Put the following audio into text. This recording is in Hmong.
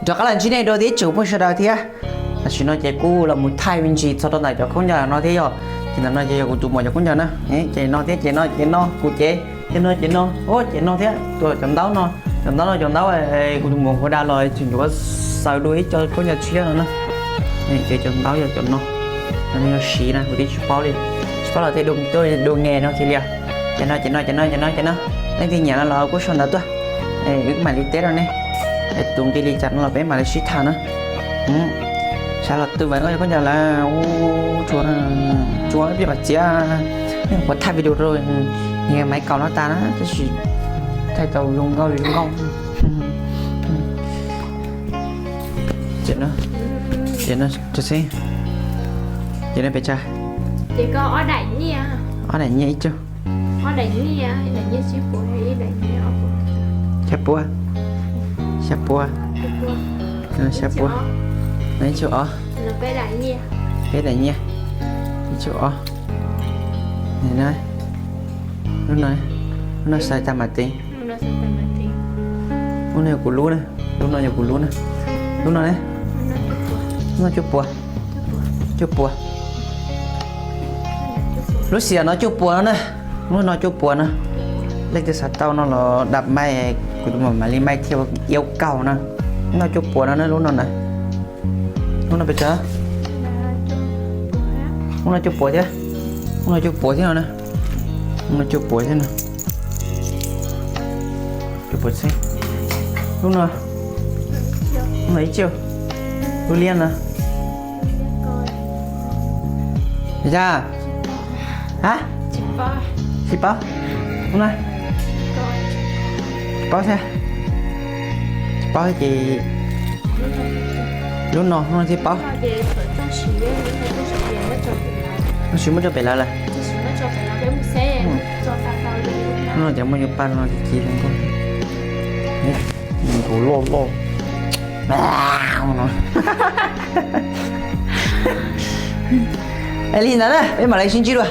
Rov qab los ntsib nej dua thiab tsoom phooj ywg sawv daws thiab. Tam sim no ces kuv los mus thaij me ntsis txog rau ntawm cov khaub ncaws no thiab yog, ces ntawm no ces yog kuv tus muam cov khaub ncaws na. Ces no thiab ces no ces no kuv cev, ces no ces no, o ces no thiab cov ntaub no, cov ntaub no cov ntaub kuv tus muam hu da los tseem yuav xaws dua ib co khaub ncaws tshiab no na. Ces cov ntaub yog cov no, no yog siv na kuv twb tsis paub li, tsis paub los tej dua nge no kiag li. Ces no ces no ces no ces no ces no, leej twg nyiam no los kuj sau ntawv tuaj, wb mam li teb rau nej. Es tus nqi li cas no los peb mam li sib tham na. Sawv los twv vam koj cov khaub ncaws lawm, tsuas peb pam txiav, nej puas thaij video rau niag Maiv Kaus no tas na, tab sis thaij tau zoo nkauj li zoo nkauj. Ces no, ces no, ces no pes tsawg? Ob daim nyiaj ib co. Xya puas, xya puas, xya puas, no ib txhiab ob, peb daim nyiaj, ib txhiab ob. Lub no, lub no xaws tag mam tev. Lub no yog kuv lub na, lub no yog kuv lub na. Lub no ne, lub no cuaj puas, cuaj puas. Lub xim no cuaj puas no na, lub no cuaj puas no. Leej twg xav tau no los dam maij, kuv tus muam mam li maij thiab, iab kaug na. Lub no cuaj puas no na, lub no na. Lub no pes tsawg? Lub no cuaj puas thiab, lub no cuaj puas thiab no na. Lub no cuaj puas thiab no. Cuaj puas xwb. Lub no, lub no ib txhiab, lub liab no. Yog, a, tsis paub, lub no, tsis paub thiab, tsis paub ces lub no, lub no thiaj paub. Lub no tsis muab tso pem lawv lawm. Lub no ces muaj yuav paj no ces ci zoo nkauj, nkaus loj loj. Es li ntawd na peb mam li sib ntsib dua.